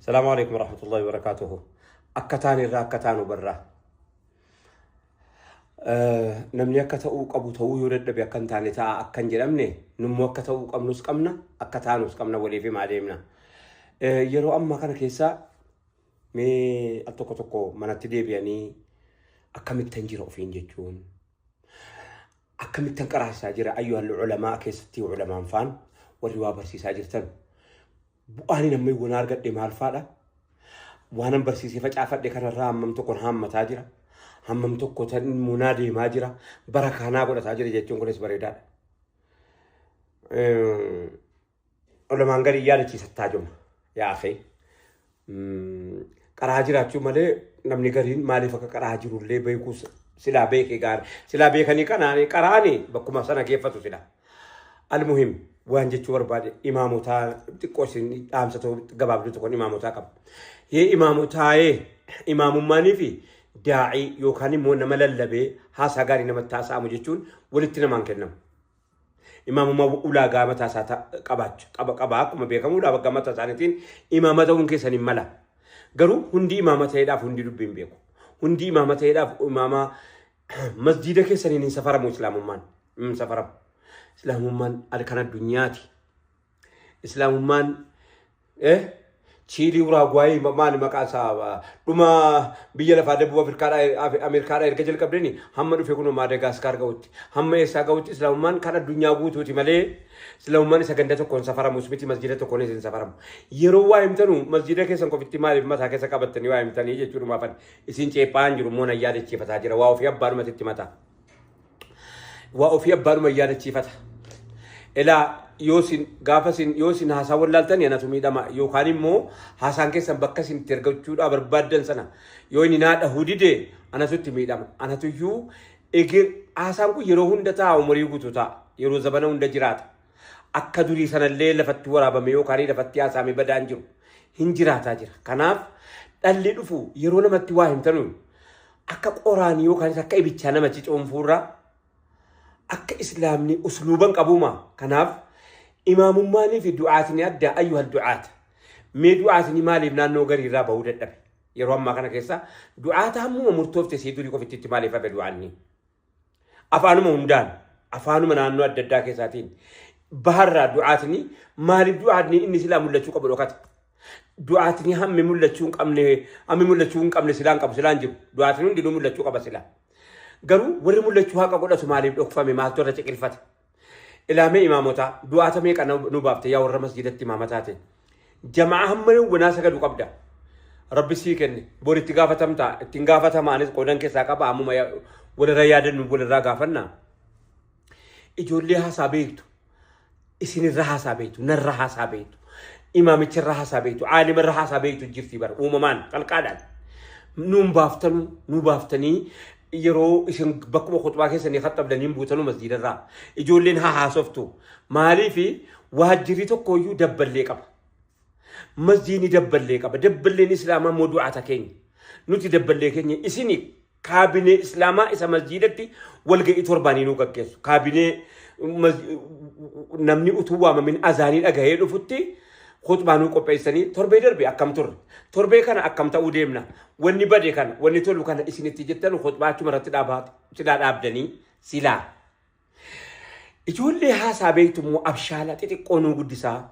Salaamu alaikum warahmatullahi wabarakatuhu. Akka taan irraa akka taanu barraa. Namni akka ta'uu qabu ta'uu yoo dadhabe akka hin taane ta'a akka hin jedhamne, nummoo akka ta'uu qabnus qabna, akka taanus qabna, waliif himaa deemna. Yeroo ammaa kana keessa mee al tokko tokko manatti deebi'anii akkamittan jira ofiin jechuun, akkamittan qaraasisaa jira, ayyuhal ulamaa, keessatti ulamaan faan warri waa barsiisaa jirtan, bu'aan namni waan argadhe maal faadha? Waanan barsiisee facaafadhe kanarraa hammam tokko haammataa jira? Hammam tokko tan munaa deemaa jira? Bara kanaa godhataa jira jechuun kunis bareedaadha. Ulamaan gadi yaadachiisattaa juma yaa akhi. Qaraa jiraachuu malee namni gariin maaliif akka qaraa jirullee beekuus silaa beekee gaarii. Silaa beekanii kanaani qaraani bakkuma sana geeffatu silaa. Almuhim, waan jechuu barbaade, imaamotaa xiqqoo isin dhaamsa gabaabduu tokkoon imaamotaa qaba. Yee imaamotaayee, imaamummaanii fi daa'ii yookaan immoo nama lallabee haasaa gaarii namatti haasa'amu jechuun walitti namaan kennamu. Imaamummaa ulaagaa mataa isaa qabaachuu qaba qaba. Akkuma beekamu ulaagaa mataa isaaniitiin imaama ta'uun keessan hin mala. Garuu hundi imaama ta'eedhaaf hundi dubbiin beeku. Hundi imaama ta'eedhaaf imaama masjiida keessaniin hin safaramu islaamummaan. Hin safaramu. Islaamummaan kan addunyaati. Islaamummaan Chiilii, Uraaguwaayii, maali maqaa isaa, dhuma biyya lafaa Dabbuu Afrikaadhaa, Ameerikaadhaa erga jalqabdeni hamma dhufe kun Maadagaasikaar ga'utti, hamma eessaa ga'utti, islaamummaan kan addunyaa guutuuti malee islaamummaan isa ganda tokkoon safaramus miti, masjiida tokkoonis hin safaramu. Yeroo waa himtanu masjiida keessan qofitti maaliif mataa keessa qabattanii waa himtanii jechuudhumaafan isin ceephaan jiru immoo nan yaadachiifataa jira. Waa ofii abbaadhumatti itti mataa. Waa ofii abbaadhuma yaadachiifata. Ilaa, yoo isin gaafa isin yoo isin haasaa wallaaltanii anatu miidhama, yookaan immoo haasaan keessan bakka isin itti ergachuudhaa barbaaddan sana yoo inni naa dhahuu dide anatu itti miidhama. Anatuyyuu eger haasaan kun yeroo hunda ta'a, umurii guutuu ta'a, yeroo zabana hunda jiraata. Akka durii sanallee lafatti waraabame yookaan lafatti haasaamee badaan jiru hin jiraataa jira. Kanaaf dhalli dhufu yeroo namatti waa himtanu akka qoraanii yookaan akka ibichaa namachi coonfuurraa akka islaamni usluuban qabuuma. Kanaaf imaamummaanii fi du'aatni adda. Ayyuhal du'aata. Mee du'aatni maaliif naannoo gariirraa bahuu dadhabe? Yeroo ammaa kana keessa du'aata hammuma murtoofte sii durii qofittitti maaliif hafe du'aanni? Afaanuma hundaan, afaanuma naannoo adda addaa keessaatiin baharraa du'aatni maaliif, du'aatni inni silaa mul'achuu qabu dhokate? Du'aatni hammi mul'achuu hin qabne, hammi mul'achuu hin qabne silaan qabu silaan jiru. Du'aatni hundinuu mul'achuu qaba silaa. Garuu warri mul'achuu haqa godhatu maaliif dhokfame? Maaltu irra ciqilfate? Ilaamee imaamotaa, du'aata meeqa nu baafte yaa warra masjidatti imaama taate? Jamaa hamma yawwanaa sagadu qabda. Rabbi sii kenne. Bor itti gaafatamtaa. Ittiin gaafatamaanis qoodan keessaa qaba. Ammuma walirra yaadannu walirraa gaafanna. Ijoollee haasaa beektu. Isinirra haasaa beektu. Narra haasaa beektu. Imaamicharra haasaa beektu. Aalimarra haasaa beektu jirti bara uumamaan qalqaadhaan. Nuun baaftanu, nu baaftanii yeroo isin bakkuma khutbaa keessanii khaxabdanii buutanu masjiidarraa. Ijoolleen haa haasoftu. Maaliifi waajjirri tokkoyyuu dabballee qaba. Masjiidni dabballee qaba. Dabballeen islaamaa immoo du'aata keenya. Nuti dabballee keenya, isini kaabinee islaamaa isa masjiidatti walga'ii torbaanii nuu gaggeessu. Kaabinee namni utuu waamamin azaanii dhagahee dhufutti khutbaa nuu qopheessanii, torbee darbe akkam turre, torbee kana akkam ta'uu deemna, wanni bade kana, wanni tolu kana isinitti jettan khutbaa achuma irratti dhaabaa silaa dhaabdanii silaa. Ijoollee haasaa beektu immoo abshaala xixiqqoo nuu guddisaa.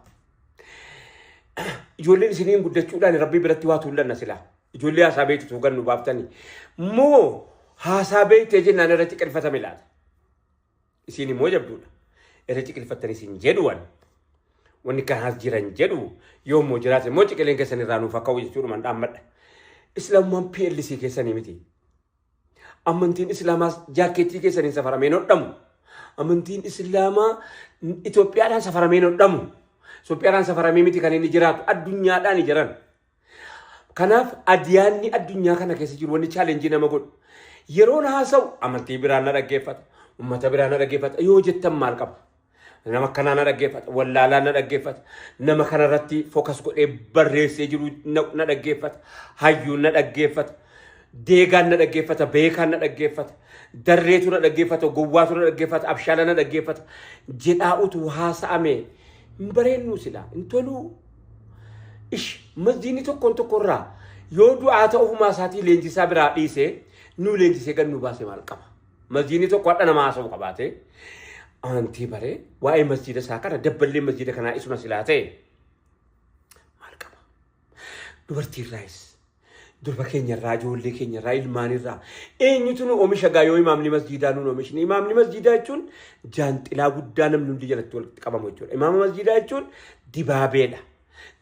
Ijoolleen isiniin guddachuudhaan rabbii biratti waa tuullanna silaa. Ijoollee haasaa beektu tuugan nu baaftanii. Moo haasaa beektee jennaan irra ciqilfatame laata? Isiin immoo jabduudha. Irra ciqilfattanii isin jedhuwan. Wanni kanaas jiran jedhu yoo immoo jiraate immoo ciqileen keessan irraa nuuf akka jechuudhumaan dhaammadha. Islaamummaan PLC keessanii miti. Amantiin Islaamaas jaakkeettii keessaniin safaramee hin hodhamu. Amantiin Islaamaa Itoophiyaadhaan safaramee hin hodhamu. Itoophiyaadhaan safaramee miti kan inni jiraatu, addunyaadhaan jiran. Kanaaf adiyaanni addunyaa kana keessa jiru wanni challenge nama godhu. Yeroon haasa'u amantii biraan na dhaggeeffata, uummata biraan na dhaggeeffata yoo jettan maal qaba? Nama akkanaa na dhaggeeffata, wallaalaa na dhaggeeffata, nama kanarratti focus godhee barreessee jiru na dhaggeeffata, hayyuun na dhaggeeffata, deegaan na dhaggeeffata, beekaan na dhaggeeffata, darreetu na dhaggeeffata, gowwaatu na dhaggeeffata, abshaala na dhaggeeffata jedhaa utuu haasa'ame hin bareennuu silaa hin toluu. Ish, masjiidni tokkoon tokkorraa yoo du'aa ta'u ofumaa isaatii leenjisaa biraa dhiisee nu leenjisee gad nu baase maal qaba? Masjiidni tokko hadha nama haasa'u qabaate amantii baree waa'ee masjiida isaa kana dabballee masjiida kanaa isuma silaa ta'e maal qaba? Dubartiirraayis, durba keenyarraa, ijoollee keenyarraa, ilmaanirraa eenyutu nu oomisha gaa yoo imaamni masjiidaa nuun oomishne? Imaamni masjiidaa jechuun jaanxilaa guddaa namni hundi jalatti walitti qabamu jechuudha. Imaama masjiidaa jechuun dibaabeedha.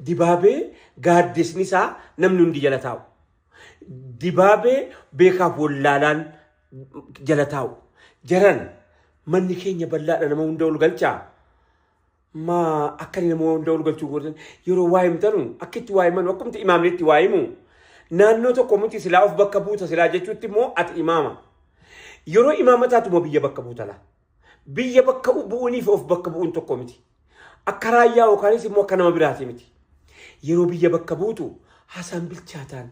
Dibaabee gaaddisni isaa namni hundi jala taa'u. Dibaabee beekaaf wallaalaan jala taa'u. Jaran, manni keenya bal'aadha, nama hunda ol galchaa. Maa akka inni nama hunda ol galchuu gootan? Yeroo waa himtanu akka itti waa himanu, akkumti imaamni itti waa himu, naannoo tokko miti silaa of bakka buuta silaa jechuutti immoo ati imaama. Yeroo imaama taatu immoo biyya bakka buuta laa. Biyya bakka bu'uuniif of bakka bu'uun tokko miti. Akka raayyaa yookaanis immoo akka nama biraati miti. Yeroo biyya bakka buutu haasaan bilchaataan,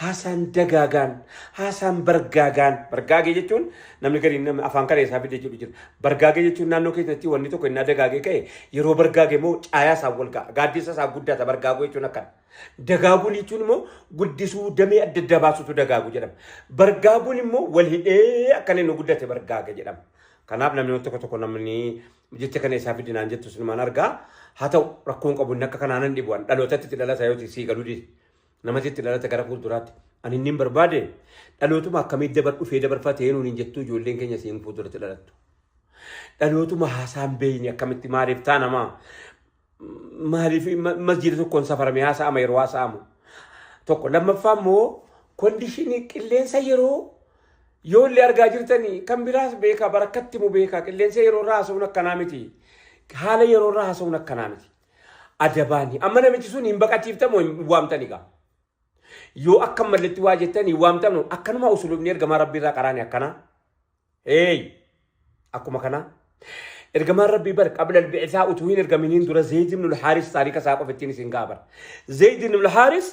haasaan dagaagaan, haasaan bargaagaan. Bargaagee jechuun namni gariin namni afaan kana isaa fide jedhu jira. Bargaagee jechuun naannoo keessatti wanni tokko innaa dagaagee ka'e, yeroo bargaage immoo caayaa isaa wal ga'a. Gaaddisa isaa guddata bargaaguu jechuun akkana. Dagaaguun jechuun immoo guddisuu, damee adda addaa baasutu dagaagu jedhama. Bargaaguun immoo wal hidhee akkana inni guddate bargaage jedhama. Kanaaf namni tokko tokko namni jecha kana isaa fide naan jettu sinumaan argaa. Haa ta'u, rakkoon qabu, inni akka kanaa nan dhibu. Dhalootatti itti dhalata yoo sii galuu dide. Namatti itti dhalata gara fuulduraatti. Ani inni hin barbaade dhalootuma akkamii dabar dhufee dabarfatee nuun hin jettuu ijoolleen keenya siin fuulduratti dhalattu. Dhalootuma haasaan beeyni akkamitti maaliif taanamaa? Maaliif masjiida tokkoon safaramee haasa'ama yeroo haasa'amu? Tokko lammaffaa immoo condition qilleensa yeroo yoo illee argaa jirtanii kan biraas beekaa, barakkatti mu beekaa, qilleensa yeroo irraa haasa'uun akkanaa miti. Haala yeroo irraa haasa'uun akkanaa miti. Adabaani. Amma namichi sun hin baqachiiftamu, hin waamtani gaa. Yoo akka malletti waa jettanii waamtamu, akkanuma usulubni ergamaa rabbii irraa qaraani akkanaa. Hey! Akkuma kanaa. Ergamaan rabbii bar qabla al-bi'saa, utuu hin ergaminiin dura, Zayd ibn al-Haaris, taarika isaa qofa ittiin isin gaa bar. Zayd ibn al-Haaris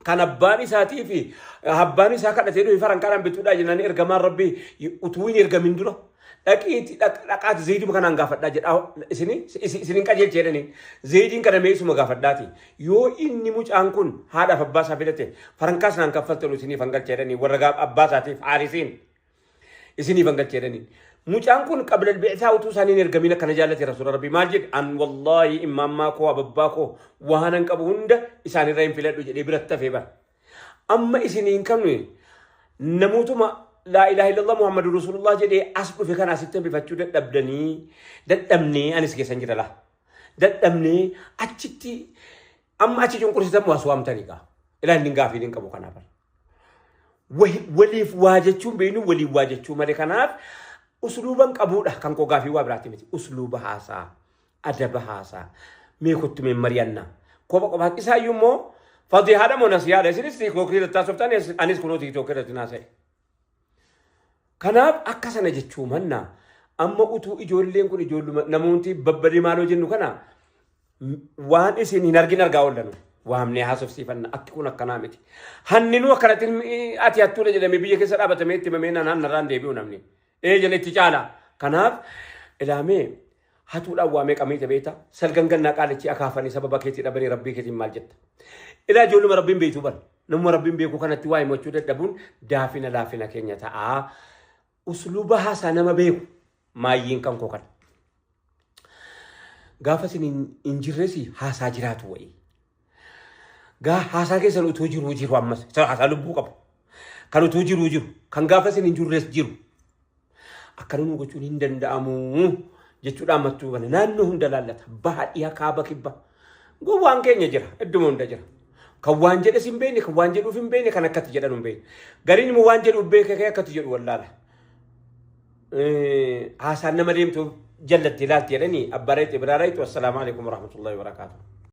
kan abbaan isaatii fi abbaan isaa kadhatee dhufe farankaadhaan bituudhaa jennaan, ergamaan rabbii utuu hin ergamin dura dhaqiiti dhaqaati Zayduma kanaan gaafadhaa jedha, isini isinin qajeelche jedhanii, Zaydiin kana mee isuma gaafadhaati, yoo inni mucaan kun haadhaaf abbaa isaa fidate farankaa sanaan kaffaltan isiniif hangalche jedhanii, warra abbaa isaatiif Haarisiin isiniif hangalche jedhanii. Mucaan kun qabla al-bi'saa, utuu isaanii hin ergamin akkana jaallate. Rasuula rabbii maal jedhe? An wallaahi immaammaa koo, ababbaa koo, waan an qabu hunda isaanirra hin filadhu jedhee biratti hafee bara. Amma isiniin qabne namootuma laa ilaaha illallah Muhammadu Rasulullah jedhee as dhufe kana asitti hambifachuu dadhabdanii, dadhabnee, anis keessan jira laa. Dadhabnee achitti amma achi cunqursitan waas waamtanii gaa. Ilaalli gaafii hin qabu kanaaf. Waliif waa jechuun beeknu, waliif waa jechuu malee. Kanaaf usluuban qabuudha kan koo, gaafii waa biraatti miti. Usluuba haasaa, adaba haasaa, mee kottu mee mari'annaa. Kopha kophaa isaayyuu immoo fadihaadha moo nasiyaadha? Isinis TikTokii irratti haasoftan, anis kunoo TikTokii irratti naasa'e. Kanaaf akka sana jechuu manna amma utuu ijoolleen kun ijoolluma namoonni babbadee maaloo jennu kana waan isin hin argin argaa oollanu. Waamnee haasofsiifanna, akki kun akkanaa miti. Hanninuu akkanatti ati hattuudha jedhamee biyya keessa dhaabatamee itti himamee naan hannarraan deebi'u namni. Ee jedhe itti caala. Kanaaf ilaamee hatuudhaan waamee qamiita beekta. Salgan gannaa qaalichi akaafanii sababa keetii dhabanii rabbii keetiin maal jetta? Ilaa, ijoolluma rabbiin beektuu bara. Namuma rabbiin beeku kanatti waa himachuu dadhabuun daafina laafina keenya ta'a. Usluuba haasaa nama beeku maayyiin kan koo kana. Gaafa isin hin jirres haasaa jiraatu wayii. Gaa haasaa keessan utuu jiruu jiru, ammas haasaa lubbuu qabu. Kan utuu jiruu jiru, kan gaafa isin hin jirres jiru. Akkana nu gochuun hin danda'amu jechuudhaan mattuu kana naannoo hunda laallata. Baha, dhiha, kaaba, kibba. Gowwaan keenya jira, idduma hunda jira. Kan waan jedhes hin beekne, kan waan jedhuuf hin beekne, kan akkatti jedhan hin beekne. Gariin immoo waan jedhuuf beeke kee akkatti jedhu wallaala. Haasaan nama deemtu jallatti ilaalti jedhanii abbaa reetti biraa reetti. Wassalaamu alaikum warahmatullahi wabarakaatuh.